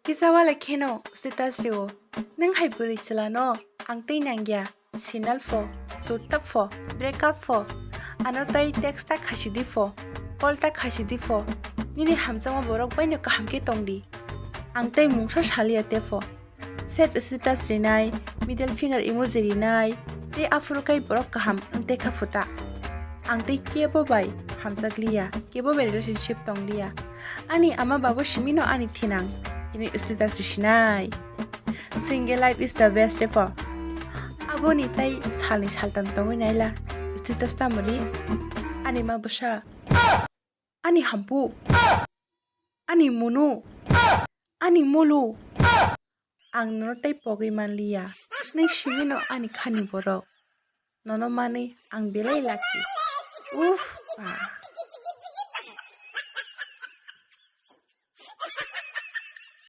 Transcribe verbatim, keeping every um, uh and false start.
Kisa wale kheno status rio. Nwng hai bwrwi chwla no ang tei nangya. Sinal pho, sutta pho, break up pho. Ano tei text ta khasidi pho, call ta khasidi pho. Nini hamjakma borok bai no kaham khe tongdi. Ang tei mungsa saliya te pho. Sad status rinai, middle finger emoji rinai, tei aphuru kai borok kaham wng te kha phuta. Ang tei kebo bai hamjakliya, kebo bai relationship tongliya. Ani ama babo simino ani thinang, ini status risinai. Single life is the best, epho. Aboni tei salni saltam tongwi naila. Status tamoni. Ani ma bwsa. Ani hampu. Ani munu. Ani mulu. Ang nono tei pogwi manliya. Nwng simino ani khani borok. Nono manwi ang belai lucky. Uff, ba.